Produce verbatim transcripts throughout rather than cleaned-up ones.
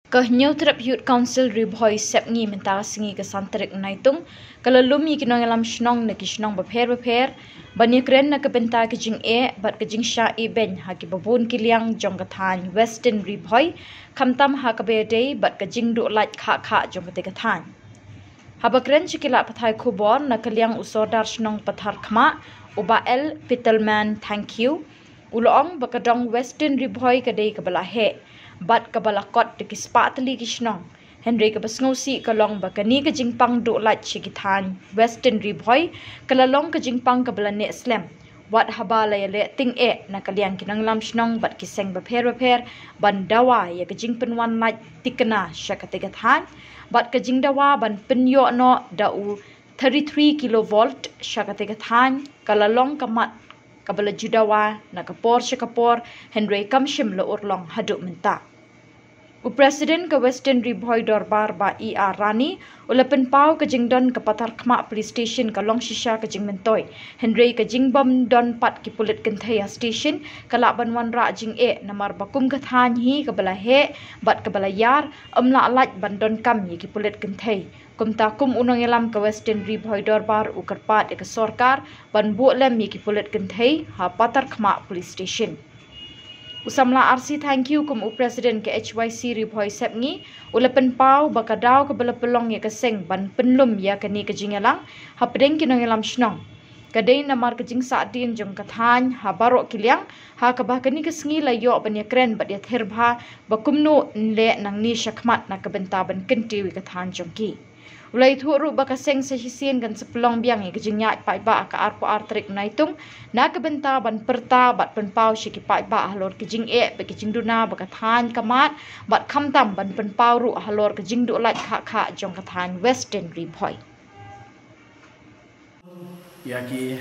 Ka Hynñiewtrep Youth Council Ri Bhoi Sepngi mynta ka sngi ka san tarik Naitung ka la lum ïa ki nongïalam shnong na ki shnong bapher bapher ban ïakren na ka bynta ka jingeh bad ka jingshah ibeiñ ha ki babun ki liang jong ka thaiñ Western Ri Bhoi, khamtam ha kaba ïadei bad ka jingduh lait khah khah jong katei ka thaiñ. Haba kren sha ki lad pathai khubor na ka liang u Sordar Shnong Patharkhmah, u Bah L Pitelman Thangkhiew, u la ong ba ka dong Western Ri Bhoi ka dei kaba la heh bad kaba la kot da ki spah tylli ki shnong. Hynrei kaba sngewsih ka long ba kane ka jingpang duh lait sha ki thaiñ Western Ri Bhoi ka la long ka jingpang kaba la neh slem, wat haba la ïaleh tyngeh na ka liang ki nongïalam shnong bad ki seng bapher bapher ban dawa ïa ka jingpynwan lait thikna sha katei ka thaiñ bad ka jingdawa ban pynïoh noh da u thirty-three kilovolt sha katei ka thaiñ ka la long ka mat kaba la ju dawa na ka por sha ka por, hynrei kam shym la urlong haduh mynta. U President ka Western Ri Bhoi Dorbar, Bah E R Rani, u la pynpaw ka jingdon ka Patharkhmah Police Station ka long shisha ka jingmyntoi, hynrei ka jingbym don pat ki pulit kynthei ha station ka lah ban wanrah jingeh, namar ba kum ka thaiñ hi kaba la heh bad kaba la ïar, ym lah lait ban donkam ïa ki pulit kynthei. Kumta kum u nongïalam ka Western Ri Bhoi Dorbar u kyrpad ïa ka sorkar ban buh lem ïa ki pulit kynthei ha Patharkhmah Police Station. U samla R C Thangkhiew kum u President ka H Y C Ri Bhoi Sepngi u la pynpaw ba ka daw kaba la pynlong ïa ka seng ban pynlum ïa kane ka jingïalang hapdeng ki nongïalam shnong ka dei namar ka jingsahdien jong ka thaiñ ha baroh ki liang, ha kaba kane ka sngi la ïoh ban ïakren bad ïathir bha ba kumno yn leh nangne shakhmat na ka bynta ban kyntiew ïa ka thaiñ jong ki. U la ïathuh ruh ba ka seng sa shisien kan sa pynlong biang ïa ka jingïaid paidbah ha ka arphew ar tarik Naitung na ka bynta ban pyrta bad pynpaw sha ki paidbah halor ka jingeh bad ka jingduna ba ka thaiñ ka mad bad khamtam ban pynpaw ruh halor ka jingduh lait khah khah jong ka thaiñ Western Ri Bhoi. Ïa ki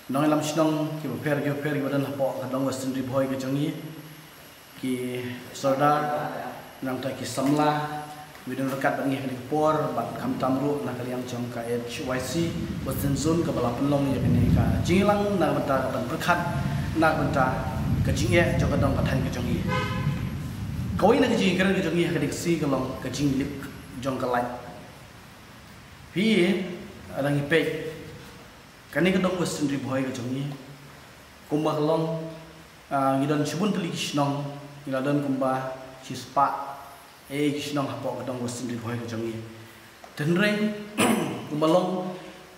nongïalam shnong ki bapher ki bapher kiba don hapoh ka dong Western Ri Bhoi ka jong ngi, ki sordar, nangta ki samla, kiba don ryngkat bad ngi ha kane ka por, bad khamtam ruh na ka liang jong ka H Y C Western Zone kaba la pynlong ïa kane ka jingïalang na ka bynta ka ban pyrkhat na ka bynta ka jingeh jong ka dong ka thaiñ ka jong ngi. Kawei na ka jingïakren ka jong ngi ha kane ka sngi ka long ka jinglip jong ka lait. Phi, lada ngi peit kane ka dong Western Ri Bhoi ka jong ngi, kumba ka long, ah, ngi don shibun tylli ki shnong, ngi la don kumba shispah eh ki shnong hapoh ka dong Western Ri Bhoi ka jong ngi. Hynrei kumba long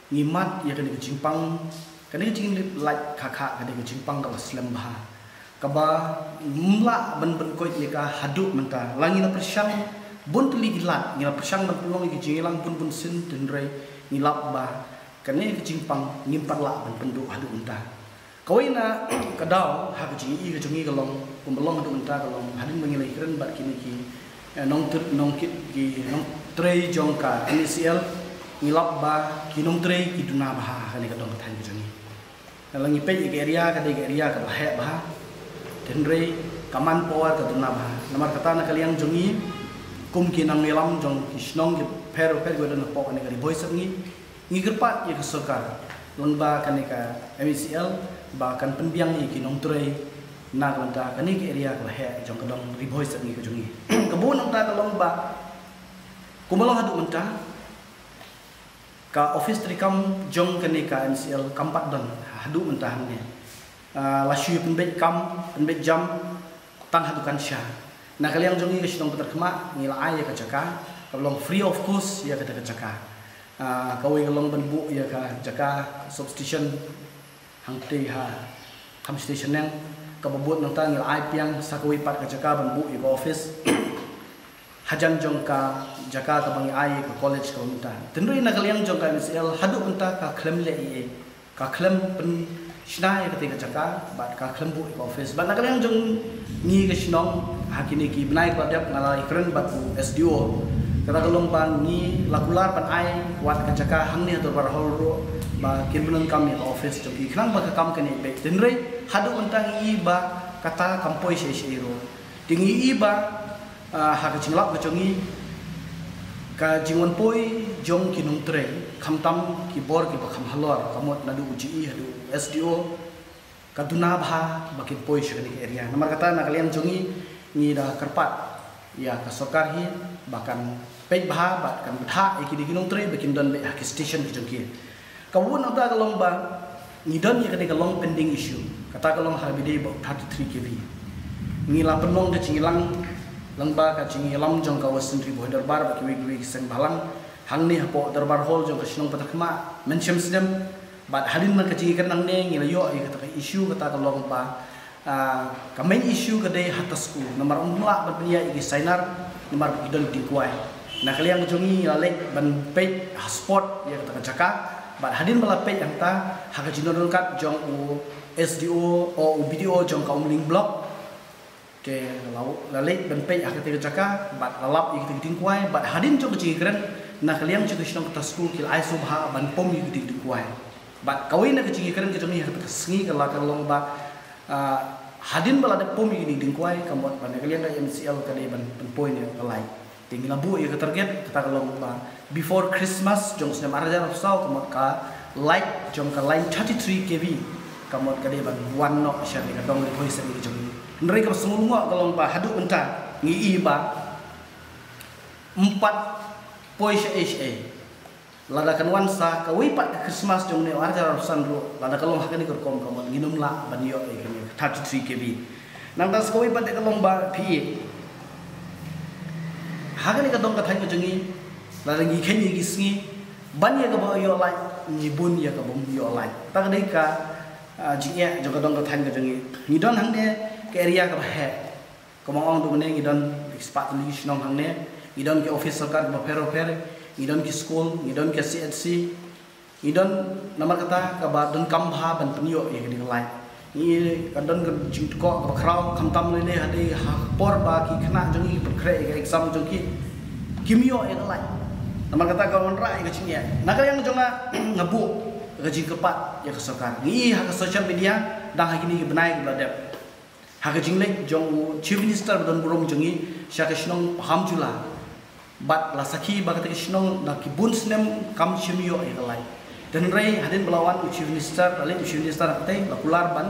ngi mad ïa kane ka jingpang, kane ka jinglip lait khah khah, kane ka jingpang kaba slem bha, kaba ngim lah ban pynkoit ïa ka haduh mynta. La ngi la pyrshang bun tylli ki lad, ngi la pyrshang ban pynlong ïa ka jingïalang bun bun sien, hynrei ngi lap ba kane ka jingpang ngim pat lah ban pynduh haduh mynta. Kawei na ka daw ha ka jingïohi ka jong ngi ka long, kumba long haduh mynta ka long, hadien ba ngi la ïakren bad kine ki, eh, nongtr-, nongkit ki nongtrei jong ka M E C L, ngi lap ba ki nongtrei ki duna bha ha kane ka dong ka thaiñ ka jong ngi. Lada ngi peit ïa ka area ka dei ka area kaba heh bha, hynrei ka manpower ka duna bha. Namar kata na ka liang jong ngi kum ki nongïalam jong ki shnong ki pher pher kiba don hapoh kane ka Ri Bhoi Sepngi, ngi kyrpad ïa ka sorkar lyngba kane ka M E C L ba kan pynbiang ïa ki nongtrei na ka bynta kane ka area kaba heh jong ka dong Ri Bhoi Sepngi ka jong ngi. Kaba bud nangta ka long ba kumba long haduh mynta ka office treikam jong kane ka M C L kam pat don haduh mynta hangne. Ah, la shu pynbeit kam, pynbeit jam tang ha dukan sha. Na ka liang jong ngi ka shnong Patharkhmah ngi la ai ïa ka jaka kaba long free of cost ïa kata ka jaka. Ah, kawei ka long ban buh ïa ka jaka substation hangtei ha Kham Station Neng, kaba bud nangta ngi la ai biang sa kawei pat ka jaka ban buh ïa ka office hajan jong ka jaka kaba ngi ai ïa ka college kaba mynta. Hynrei na ka liang jong ka M C L haduh mynta ka khlem leh ei ei, ka khlem pynshna ïa katei ka jaka bad ka khlem buh ïa ka office. Bad na ka liang jong ngi ka shnong ha kine ki bnai kiba la dep nga la ïakren bad u S D O. Kata ka long ba ngi la kular ban ai wat ka jaka hangne ha Dorbar Hall ruh ba kin pyndonkam ïa ka office jong ki khnang ba ka kam kan ïa beit. Hynrei haduh mynta ngi i ba kata kam poi shaei shaei ruh. Te ngi i ba, ah, ha ka jinglap ka jong ngi, ka jingwan poi jong ki nongtrei, khamtam ki bor kiba kham halor, ka mut naduh u G E haduh u S D O, ka duna bha ba kin poi sha kane ka area. Namar kata na ka liang jong ngi, ngi da kyrpad ïa ka sorkar hi ba kan peit bha bad kan bthah ïa kine ki nongtrei ba kin don beit ha ki station ki jong ki. Kaba bud nangta ka long ba ngi don ïa kane ka long pending issue, kata ka long ha kaba ïadei bad thirty-three K V. Ngi la pynlong ka jingïalang lyngba ka jingïalam jong ka Western Ri Bhoi Dorbar bad kiwei kiwei ki seng bhalang hangne hapoh Dorbar Hall jong ka shnong Patharkhmah mynshem snem. Bad hadien ka jingïakren hangne ngi la ïoh ïa kata ka issue, kata ka long ba, ah, ka main issue ka dei ha Tasku, namar ym lah ban pynïaid ïa ki signer namar ba ki don ki diengkwai. Na ka liang ka jong ngi la leit ban peit ha spot ïa kata ka jaka. Bad hadien ba la peit hangta, ha ka jingdon ryngkat jong u S D O, o u B D O jong ka Umling Block, te la, la leit ban peit ha kata ka jaka bad la lap ïa kata ka diengkwai. Bad hadien jong ka jingïakren, na ka liang jong ka shnong Tasku ki la ai sngewbha ban pom ïa kata ka diengkwai. Bad kawei na ka jingïakren ka jong ngi ha kata ka sngi ka la ka long ba, ah, hadien ba la dep pom ïa kata ka diengkwai, ka mut ba na ka liang ka M C L ka dei ban pynpoi ïa ka light. Te ngi la buh ïa ka target, kata ka long ba before Christmas jong snem ar hajar arphew saw, ka mut ka light jong ka line thirty-three K V, ka mut ka dei ban wan noh sha kane ka dong Ri Bhoi Sepngi ka jong ngi. Hynrei kaba sngewlyngngoh ka long ba haduh mynta ngi i ba ym pat poi shaei shaei. Lada kan wan sa kawei pat ka Christmas jong une u ar hajar arphew san ruh, lada ka long ha kane ka rukom, ka mut ngin ym lah ban ïoh ïa kane ka thirty-three K V. Nangta sa kawei pat ka long ba phi i, ha kane ka dong ka thaiñ ka jong ngi, lada ngi kheiñ ïa ki sngi, ban ïa kaba ïoh light, ngi bun ïa kaba ym ïoh light. Kata ka dei ka, ah, jingeh jong ka dong ka thaiñ ka jong ngi. Ngi don hangne ka area kaba heh. Kumba ong, haduh mynne ngi don ki spah tylli ki shnong hangne, ngi don ki office sorkar kiba pher bapher, ngi don ki skul, ngi don ki C H C, ngi don, namar kata kaba donkam bha ban pynïoh ïa kane ka light. Ngi ka don ka jingtkoh kaba khraw, khamtam lei lei hadien ha ka por ba ki khynnah jong ngi ki pynkhreh ïa ka exam jong ki, kim ïoh ïa ka light. Namar kata ka wanrah ïa ka jingeh. Na ka liang jong nga, nga buh ka jingkyrpad ïa ka sorkar. Ngi i ha ka social media, dang ha kine ki bnai kiba la dep, ha ka jingleit jong u Chief Minister ba don burom jong ngi sha ka shnong Pahamjula, bad la sakhi ba kata ka shnong da ki bun snem kam shym ïoh ïa ka light. Te hynrei hadien ba la wan u Chief Minister, la leit u Chief Minister ha katei, la kular ban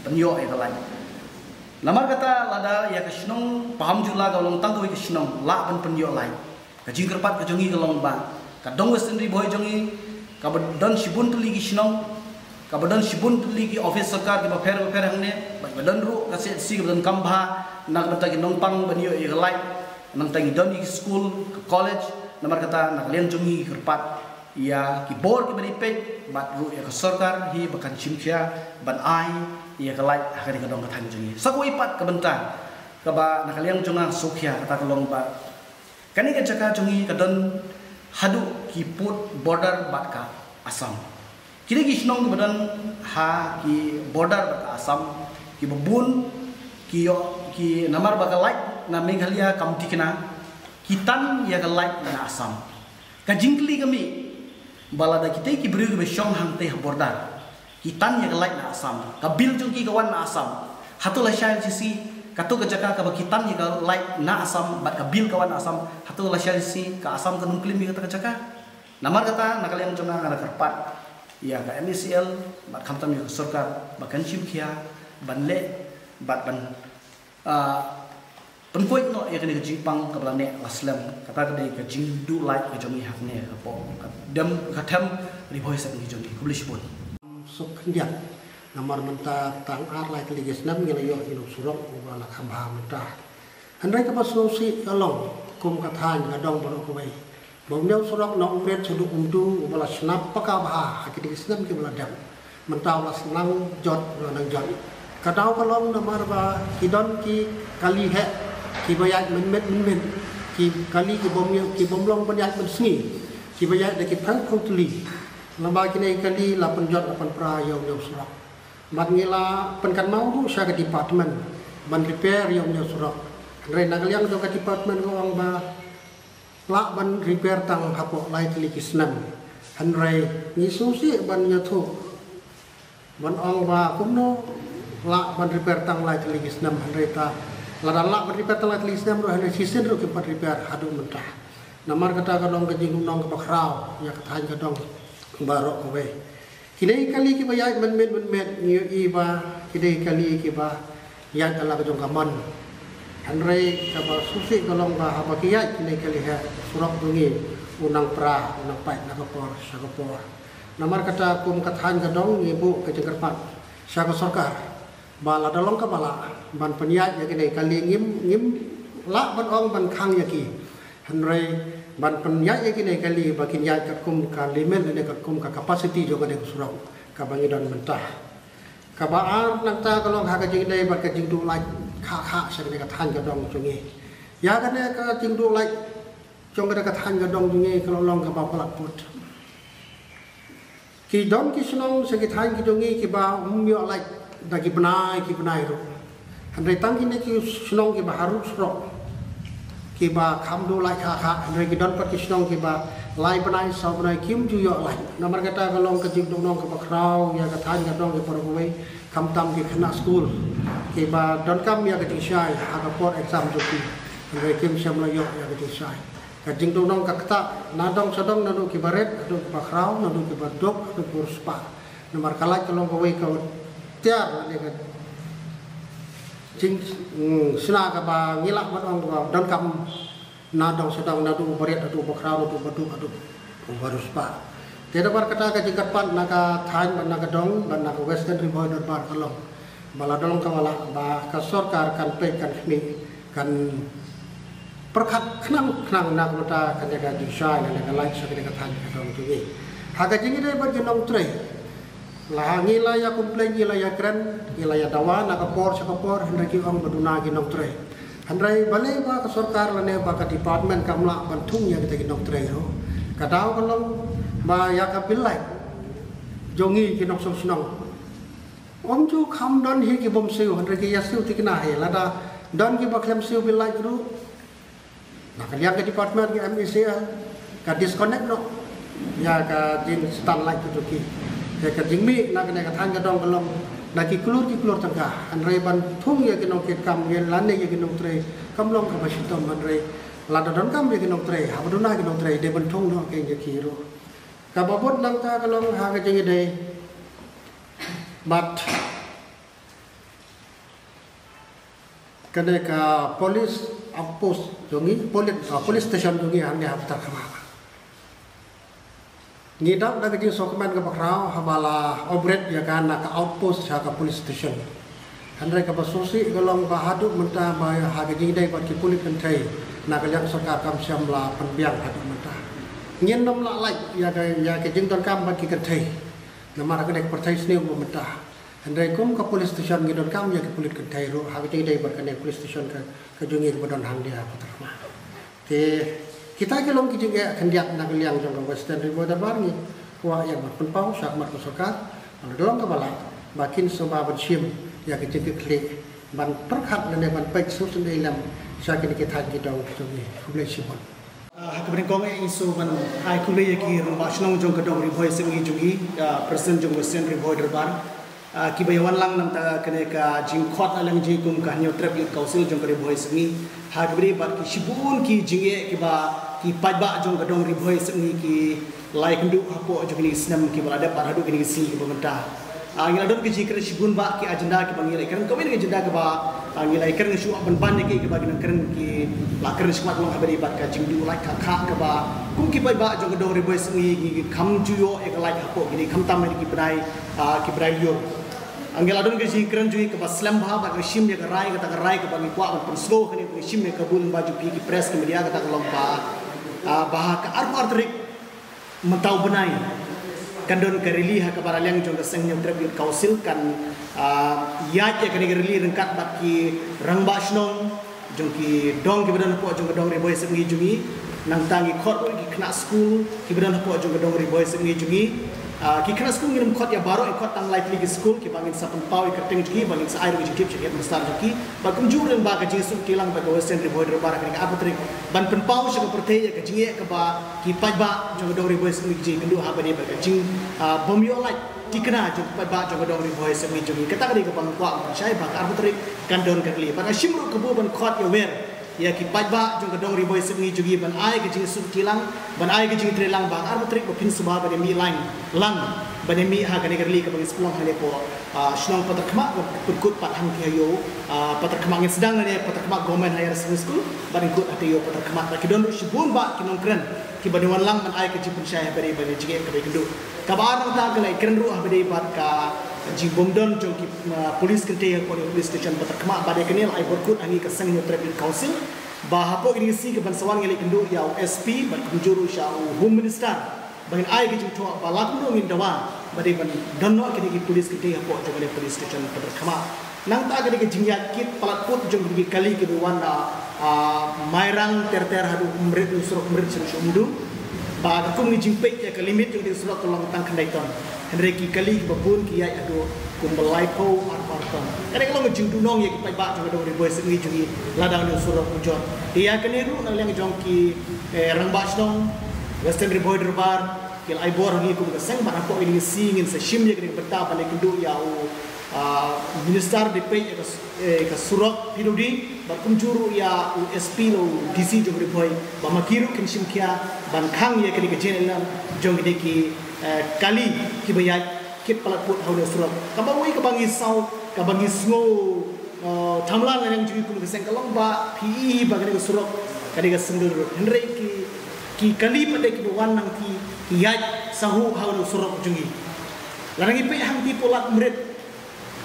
pynïoh ïa ka light. Namar kata lada ïa ka shnong Pahamjula ka long tang kawei ka shnong lah ban pynïoh light. Ka jingkyrpad ka jong ngi ka long ba ka dong Western Ri Bhoi jong ngi, kaba don shibun tylli ki shnong, kaba don shibun tylli ki office sorkar kiba pher bapher hangne, bad ba don ruh ka C H C kaba donkam bha na ka bynta ki nongpang ban ïoh ïa ka light. Nangta ngi don ïa ki skul, ka college, namar kata na ka liang jong ngi ngi kyrpad ïa ki bor kiba dei peit bad ruh ïa ka sorkar hi ba kan shim khia ban ai ïa ka light ha kane ka dong ka thaiñ jong ngi. Sa kawei pat ka bynta kaba na ka liang jong nga sngewkhia, kata ka long ba kane ka jaka jong ngi ka don haduh ki pud border bad ka Assam. Kine ki shnong kiba don ha ki border bad ka Assam, kiba bun ki ïoh ki, namar ba ka light na Meghalaya kam thikna, ki tan ïa ka light na Assam. Ka jingkylli ka mih ba lada kitei ki briew kiba shong hangtei ha border ki tan ïa ka light na Assam, ka bill jong ki ka wan na Assam, hato lashai lashisngi kato ka jaka kaba ki tan ïa ka light na Assam bad ka bill ka wan na Assam, hato lashai lashisngi ka Assam kan ym claim ïa kata ka jaka? Namar kata na ka liang jong nga nga kyrpad ïa ka M E C L bad khamtam ïa ka sorkar ba kan shim khia ban leh bad ban, ah, pynkoit noh ïa kane ka jingpang kaba la neh la slem. Kata ka dei ka jingduh light ka jong ngi hangne hapoh ka dem, ka them Ri Bhoi Sepngi jong ngi. Khublei shibun. Suk khyndiat, namar mynta tang ar lai tylli ki snem ngi la ïoh ïa u surok uba la kham bha mynta. Hynrei kaba sngewsih ka long, kum ka thaiñ ka dong baroh kawei, ba une u surok na Umriat sha Umdu uba la shnap paka bha ha kine ki snem kiba la dep, mynta u la shu nang jot, u la nang jot. Ka daw ka long namar ba ki don ki kali heh kiba ïaid mynmiet mynmiet, ki kali ki bym ïa, ki bym long ban ïaid mynsngi, kiba ïaid da ki phew phew tylli. Namar kine ki kali la pynjot, la pynpra ïa une u surok. Bad ngi la pynkynmaw ruh sha ka department ban repair ïa une u surok. Hynrei na ka liang jong ka department ka ong ba lah ban repair tang hapoh lai tylli ki snem. Hynrei ngi sngewsih ban ïathuh ban ong ba kumno lah ban repair tang lai tylli ki snem, hynrei ta, lada lah ban repair tang lai tylli ki snem ruh, hynrei shisien ruh kim pat repair haduh mynta. Namar kata ka long ka jingduhnong kaba khraw ïa ka thaiñ ka dong baroh kawei. Kine ki kali kiba ïaid mynmiet mynmiet ngi ïohi ba kine ki kali kiba ïaid da la ka jong ka mon. Hynrei kaba sngewsih ka long ba haba ki ïaid kine ki leheh surok jong ngi, u nang pra, u nang pait na ka por sha ka por. Namar kata kum ka thaiñ ka dong ngi buh ka jingkyrpad sha ka sorkar ba lada long kaba lah ban pynïaid ïa kine ki kali, ngim, ngim lah ban ong ban khang ïa ki. Hynrei ban pynïaid ïa kine ki kali ba kin ïaid katkum ka limit lane katkum ka capacity jong kane ka surok kaba ngi don mynta. Kaba ar nangta ka long ha ka jingdei bad ka jingduh lait kha kha sha kane ka thaiñ ka dong jong ngi. Ïa kane ka jingduh lait jong kane ka thaiñ ka dong jong ngi ka long kaba palat put. Ki don ki shnong sha ki thaiñ ki jong ngi kiba um ïoh lait da ki bnai ki bnai ruh. Hynrei tang kine ki shnong kiba harud surok, kiba kham duh lait kha kha, hynrei ki don pat ki shnong kiba lai bnai saw bnai kim ju ïoh lait. Namar kata ka long ka jingdongnong kaba khraw ïa ka thaiñ ka dong, ïa baroh kawei, khamtam ki khynnah skul kiba donkam ïa ka jingshai ha ka por exam jong ki, hynrei kim shym la ïoh ïa ka jingshai. Ka jingdongnong ka ktah na dong sha dong, naduh kiba rit haduh kiba khraw, naduh kiba duk haduh kiba riewspah. Namar ka lait ka long kawei ka tiar lane ka jing, mm, shna kaba ngi lah ban ong ba donkam na dong sha dong, naduh uba rit haduh uba khraw, naduh uba duk haduh uba riewspah. Te namar kata ka jingkyrpad na ka thaiñ bad na ka dong bad na ka Western Ri Bhoi Dorbar ka long ba lada long kaba lah ba ka sorkar kan peit kan khmih, kan pyrkhat khnang khnang na ka bynta kane ka jingshai lane ka lait sha kane ka thaiñ ka dong jong ngi. Ha ka jingïadei bad ki nongtrei, la ngi la ïa complain, ngi la ïa kren, ngi la ïa dawa na ka por sha ka por, hynrei ki ong ba duna ki nongtrei. Hynrei balei ba ka sorkar lane ba ka department kam lah ban thung ïa kita ki nongtrei ruh? Ka daw ka long ba ïa ka bill lait jong ngi ki nongshong shnong, ym ju kham don hi ki bym siew, hynrei ki ïa siew thikna hi. Lada don kiba khlem siew bill lait ruh, na ka liang ka department ka M E C L ka disconnect noh ïa ka jingstad lait ka jong ki. Te ka jingmih na kane ka thaiñ ka dong ka long na ki klur ki klur tyngka. Hynrei ban thung ïa ki nongkitkam ïa lane ïa ki nongtrei kam long kaba shitom, hynrei lada donkam ïa ki nongtrei, haba duna ki nongtrei, dei ban thung noh ïa ki ruh. Kaba bud nangta ka long ha ka jingïadei bad kane ka police outpost jong ngi, police, ah, police station jong ngi hangne ha Patharkhmah. Ngi dap da ka jingsngewkmen kaba khraw haba la upgrade ïa ka na ka outpost sha ka police station. Hynrei kaba sngewsih ka long ba haduh mynta ba ha ka jingïadei bad ki pulit kynthei na ka liang sorkar kam shym la pynbiang haduh mynta. Ngin nym lah lait ïa ka, ïa ka jingdonkam bad ki kynthei. Namar ha kane ka pyrthei sniew ba mynta. Hynrei kum ka police station ngi donkam ïa ki pulit kynthei ruh ha ka jingïadei bad kane ka police station ka, ka jong ngi kaba don hangne ha Patharkhmah. Te kita ki long ki jingeh khyndiat na ka liang jong ka Western Ri Bhoi Dorbar, ngi kwah ïa ban pynpaw sha khmat ka sorkar, lada long kaba lah ba kin sngewbha ban shim ïa ka jingkitkhlieh ban pyrkhat lane ban peit sngewsynei lem sha kine ki thaiñ ki dong jong ngi. Khublei shibun. Ah, ha kaba nyngkong eh ngi sngewbha ban ai khublei ïa ki rangbah shnong jong ka dong Ri Bhoi Sepngi jong ngi, ah, President jong Western Ri Bhoi Dorbar, ah, kiba ïa wan lang na ka bynta kane ka jingkhot na liang jong ngi kum ka Hynñiewtrep Youth Council jong ka Ri Bhoi Sepngi. Ha kaba ïadei bad ki shibun ki jingeh kiba ki paidbah jong ka dong Ri Bhoi Sepngi ki la ïakynduh hapoh jong kine ki snem kiba la dep bad haduh kine ki sngi kiba mynta. Ah, ngi la don ka jingkren shibun bad ki agenda kiba ngi la ïakren, kawei na ka agenda kaba, ah, ngi la ïakren shuwa ban ban ïa ki kaba ngi la kren, ki la kren shuwa long ha kaba ïadei bad ka jingduh lait kha kha kaba kum ki paidbah jong ka dong Ri Bhoi Sepngi ngi kham ju ïoh ïa ka lait hapoh kine khamtam ha ki bnai, ah, ki bnai lyiur. Ah, ngi la don ka jingkren jong ngi kaba slem bha bad ka shim ïa ka rai, kata ka rai kaba ngi kwah ban pynsngew kane, ka shim ïa ka bun ba jong ki, ki press, ki media, kata ka long ba, ah, ba ha ka arphew ar tarik mynta u bnai kan don ka rally ha kaba na liang jong ka seng Hynñiewtrep Youth Council kan, ah, ïaid ïa kane ka rally ryngkat bad ki rangbah shnong jong ki dong kiba don hapoh jong ka dong Ri Bhoi Sepngi jong ngi. Nangta ngi khot ruh ki khynnah skul kiba don hapoh jong ka dong Ri Bhoi Sepngi jong ngi. Ah, ki khynnah skul ngin ym khot ïa baroh, ngi khot tang lai tylli ki skul kiba ngin sa pynpaw ïa ka kyrteng jong ki, ba ngin sa ai ruh ka jingtip sha ki headmaster jong ki. Bad kumjuh ruh ba ka jingsngewthuh lang bad ka Western Ri Bhoi Dorbar ha kane ka arphew tarik ban pynpaw sha ka pyrthei ïa ka jingeh kaba ki paidbah jong ka dong Ri Bhoi Sepngi ki jingkynduh ha kaba ïadei bad ka jing, ah, bym ïoh lait thikna jong ki paidbah jong ka dong Ri Bhoi Sepngi jong ngi. Kata ka dei kaba nga kwah ban shai ba ka arphew tarik kan don ka rally. Bad nga shim ruh kabu ban khot ïa wer ïa ki paidbah jong ka dong Ri Bhoi Sepngi jong ngi ban ai ka jingsuk tilang, ban ai ka jingtreilang ba ha ka arphew tarik ba phin suba ban ïa mih lang, lang ban ïa mih ha kane ka rally kaba ngi sa pynlong hangne hapoh shnong Patharkhmah, ban pynkut pat hangtei ha ïew Patharkhmah. Ngin sdang hangne Patharkhmah Government Higher Secondary School, ban pynkut hangtei ha ïew Patharkhmah. Ba ki don ruh shibun bah ki nongkren kiba dei wan lang ban ai ka jingpynshai haba dei bad ka jingeh kaba ïakynduh. Kaba ar nangta ka la ïakren ruh haba dei bad ka jingbymdon jong ki police kynthei hapoh ka police station Patharkhmah, bad ïa kane la ai bor kut ha ngi ka Seng Hynñiewtrep Youth Council, ba hapoh kine ki sngi kaban sa wan ngi la ïakynduh ïa u S P bad kumjuh ruh sha u Home Minister ba ngin ai ka jingthoh ba la kumno ngin dawa ba dei ban don noh kine ki police kynthei hapoh jong kane ka police station Patharkhmah. Nangta ka dei ka jingïaid kit palat put jong kine ki kali kiba wan na Mairang ter ter haduh Umrit, na surok Umrit sha Umdung. Ba ka kum ngi jingpeit ïa ka limit jong kane ka surok ka long tang khyndai ton, hynrei ki kali kiba bun ki ïaid haduh kumba laiphew arphew ton. Kane ka long ka jingduhnong ïa ki paidbah jong ka dong Ri Bhoi Sepngi jong ngi lada une u surok u jot. Ïa kane ruh na liang jong ki rangbah shnong Western Ri Bhoi Dorbar ki la ai bor ha ngi kum ka seng ba hapoh kine ki sngi ngin sa shim ïa kane ka bynta ban ïakynduh ïa u Minister ba dei peit ïa ka surok P W D bad kumjuh ruh ïa u S P lane u D C jong Ri Bhoi, ba ma ki ruh kin shim khia ban khang ïa kane ka jingïalang jong kine ki kali kiba ïaid kit palat put ha une u surok. Kaba wei kaba ngi saw, kaba ngi sngew thamlam na liang jong ngi kum ka seng ka long ba phi i ba kane ka surok ka dei ka single road, hynrei ki kali pat de kiba wan nangta ki ïaid sahuh ha une u surok jong ngi. Lada ngi peit hangtei hapoh lad Umrit,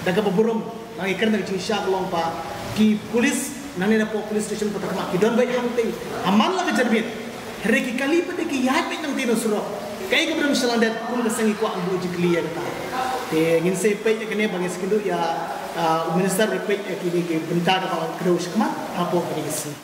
da kaba burom la ngi kren da ka jingshisha ka long ba ki police nangne napoh police station Patharkhmah ki don beit hangtei ha man la ka janmiet, hynrei ki kali pat de ki ïaid beit nangtei na surok. Kaei kaba don shalyndet, kum ka seng ngi kwah ban buh jingkylli ïa kata. Te ngin sa peit ïa kane ba ngin sa ïakynduh ïa u Minister ba dei peit ïa kine ki bynta kaba la kdew shakhmat hapoh kine ki sngi.